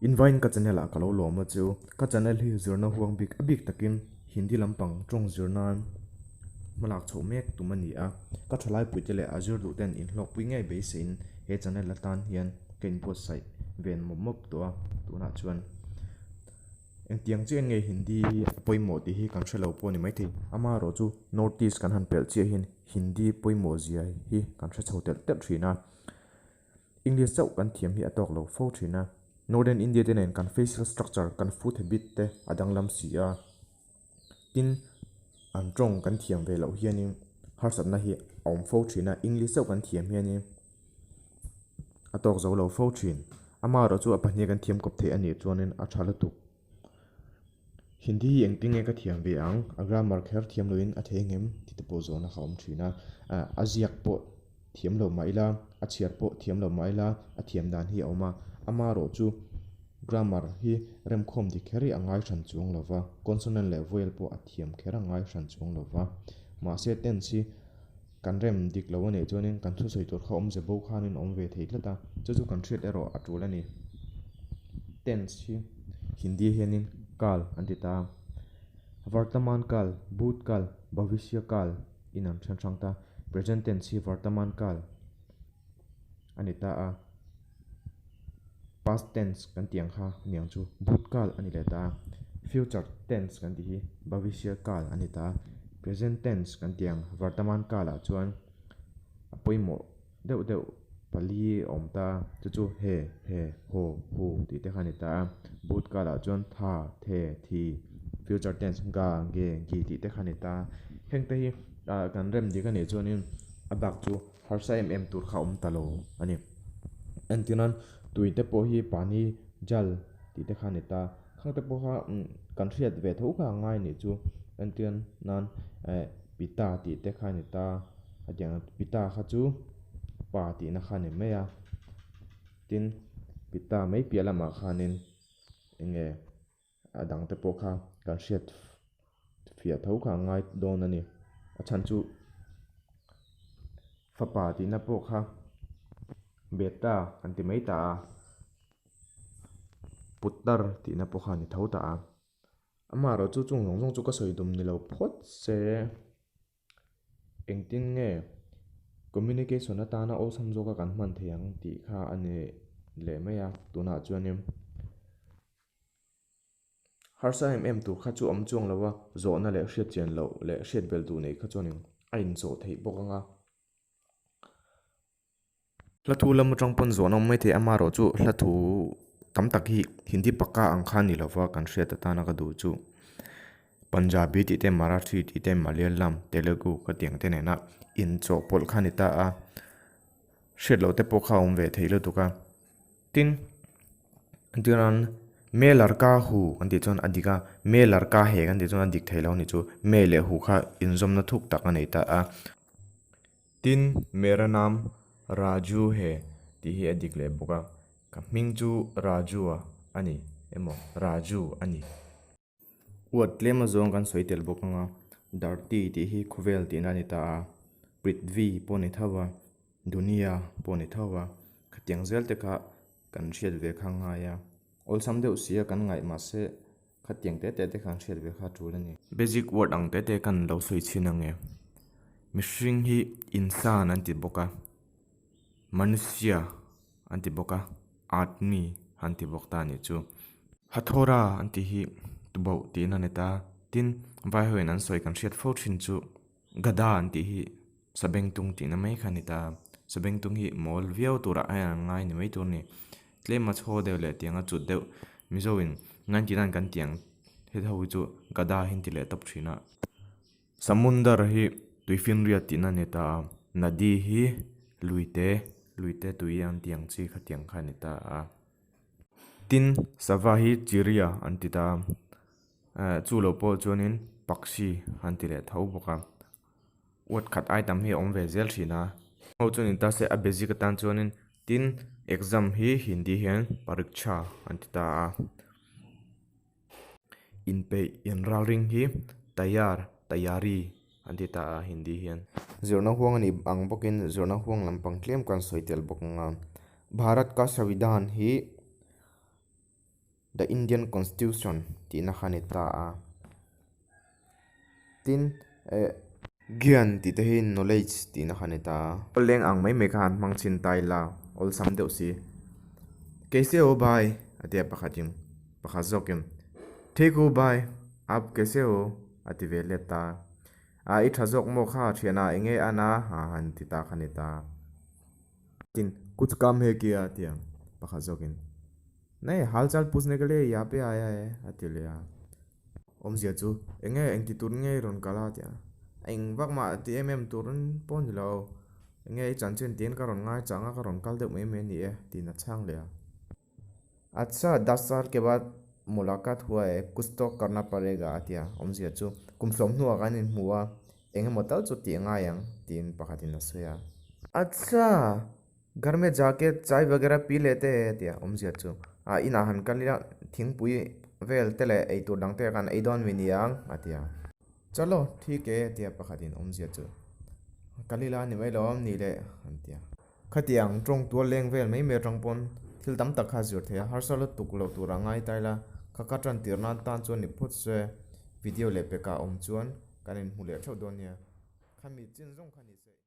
Invain ka channel ah ka lo lawm a chu. Ka channel hi zirna huang bik a bik takin Hindi lampang tawng zir nan hmalak chhoh mek tum a ni a. Ka thalai puite leh a zir duh ten inhlawkpui ngei beiseiin he channel atan hian ka inbuatsaih ven mawp mawp tawh a tunah chuan. Engtiang chiah nge Hindi hi a pawimawh tih hi kan hre lo pawh a ni maithei. Amaherawhchu North East kan han pelh chiah hian Hindi pawimawh zia hi kan hre chho telh telh thin a. English chauh kan thiam hi a tawk lo fo thin a. Northern India te nen kan facial structure, kan food habit te a danglam si a. Tin, an tawng kan thiam ve loh hianin harsatna hi a awm fo thin a, English chauh kan thiam hianin a tawk zo lo fo thin. Amaherawhchu a pahnih kan thiam kawp theih a nih chuanin a tha lutuk. Hindi hi engtin nge ka thiam ve ang? A grammar kher thiam loin a thei ngem tih te pawh zawhna kha a awm thin a. A ziak pawh thiam lo mah ila, a chhiar pawh thiam lo mah ila a thiam dan hi a awm a. Amaherawh chu grammar hi remkhawm dik kher hi a ngai hran chuang lo va, consonant leh vowel pawh a thiam kher a ngai hran chuang lo va. Mahse tense hi kan rem dik lo a nih chuanin kan thusawi tur kha awmze bo khanin a awm ve thei tlat a, chu chu kan hriat erawh a tul a ni. Tense hi Hindi hianin kal an ti ta a, Vartaman kal, Bhut kal, Bhavishya kal in an then hrang ta. Present tense hi Vartaman kal a ni ta a, past tense kan tih ang kha aniang chu Bhut kal a ni leh ta a, future tense kan tih hi Bhavishya kal a ni ta a, present tense kan tih ang Vartaman kal ah chuan a pawimawh deuh deuh pali a awm ta a, chu chu he, he, haw, hu tih te kha a ni ta a, Bhut kal ah chuan tha, the, thi, future tense ga, ge, gi tih te kha a ni ta a, heng te hi ah kan rem dik a nih chuanin a bak chu Harsa em em tur kha a awm ta lo a ni. Entirnan tui te pawh hi pani jal tih te kha a ni ta. Khang te pawh kha kan hriat ve tho kha a ngai nih chu. Entirnan eh pita tih te kha a ni ta. Hetiang pita kha chu pa tihna kha a ni mai a. Tin, pita mai piah lamah khanin eng nge a dang te pawh kha kan hriat fiah tho kha a ngai dawn a ni. A chhan chu fapa tihna pawh kha beta kan ti mai ta a, putar tihna pawh kha a ni tho ta a. Amaherawhchu chung zawng zawng chu ka sawi dum ni lo phawt se. Engtin nge communication atana awlsam zawka kan hman thei ang tih kha a ni leh mai a, tunah chuanin harsa em em tur kha chu awm chuang lo a, zawhna leh hriat chian loh leh hriat belh duh neih kha chuanin a inzawh theih bawk ang a. Hla thu lam atang pawn zawhna awm maithei amaherawh chu hla thu tam tak hi Hindi pakka ang kha a ni lova kan hriat atana ka duh chu Punjabi tih te Marathi tih te Malayalam Telugu ka tih ang te nena inchawhpawlh kha a ni ta a hriat loh te pawh kha a awm ve thei lutuk a tin entirnan me larka hu kan tih chuan a dik a me larka he kan tih chuan a dik thei lo a ni chu me leh hu kha inzawmna thuk tak a nei ta a. Tin, Mera naam Raju he tih hi a dik leh bawk a, ka hming chu Raju-a a ni emaw Raju a ni. Uat tlem azawng kan sawi tel bawk ang a, Dharti tih hi khawvel tihna a ni ta a, Prithvi pawh a ni tho va, Dunia pawh a ni tho va, khatiang zel te kha kan hriat ve kha ngai a, awlsam deuh sia kan ngaih mahse Khatiang te te te khan hriat ve kha tul a ni. Basic word ang te te kan lo sawi chhin ang e. Mihring hi insan an ti bawk a, manusia an ti bawk a, aadmi an ti bawk ta a nih chu. Hathora an tih hi tuboh tihna a ni ta. Tin, vai hoin an sawi kan hriat fo thin chu gada an tih hi sabengtung tihna mai kha a ni ta. Sabengtung hi mawl viau turah hian an ngai ni mai tur a ni. Tlem a chhaw deuh leh tiang a cut deuh Mizoin 99 kan tih ang he ho hi chu gada hi an ti leh tawp thin a. Samundar hi tuifinriat tihna a ni ta a, nadi hi luite luite tui an tih ang chi kha tiang kha a ni ta a. Tin, sava hi chiria an ti ta a, eh chu lo pawh chuanin pakshi an ti leh tho bawk a. Word khat item hi a awm ve zel thin a. Ho chuan in ta se a basic atan chuanin tin exam hi Hindi hian pariksha an ti ta a. Inpeih inralring hi tayar tayari an ti ta a Hindi hian. Zirna huang a nih ang bawkin zirna huang lampang tlem kan sawi tel bawk ang a. Bharat ka Samvidhan hi. The Indian Constitution tihna kha a ni ta a. Tin, eh, Gyan tih te hi knowledge tihna kha a ni ta a. Leng ang mai mai kha han hmang chhin ta ila, awlsam deuh si. Kaise ho bhai? a ti a pakhatin, pakhat zawkin, Theek hu bhai, aap kaise ho? a ti ve let ta a. A, i tha zawk maw kha thianah eng nge an a? a han ti ta kha a ni ta. Tin, Kuch kaam he kia? a ti a, pakhat zawkin, Nahi, haal chaal puchne ke liye yahan pe aaya hai a ti leh a. Awmzia chu, Eng nge, engti tur nge i rawn kal a? a ti a. Eng vak mah ti em em turin pawh ni lo. Eng nge i chanchin tiin ka rawn ngai chang a, ka rawn kal deuh mai mai a ni e, tiin a chhang leh a. Acha, das saal ke baad mulakat hua hai, kuch to karna parega a ti a. Awmzia chu, Kum sawm hnuah kan inhmu a, eng emaw tal chu tih a ngai ang, tiin pakhatin a sawi a. Acha! Ghar mein jaake chai vagera pi lete hai a ti a, awmzia chu ah inah han kal ila thingpui vel te leh eitur dang te khan ei dawn mi ni ang a ti a. Chalo thik e a ti a pakhatin awmzia chu kal ila a ni mai lo awm ni le an ti a. Khatiang tawng tual leng vel mai mai atang pawn thil tam tak kha zir thei a, harsa lutuk loh tur a ngai ta ila kha ka tan tir nan tan chuan ni phawt se video leh pekah awm chuan kan inhmu leh theuh dawn nia. Khami chin zawng kha ni se.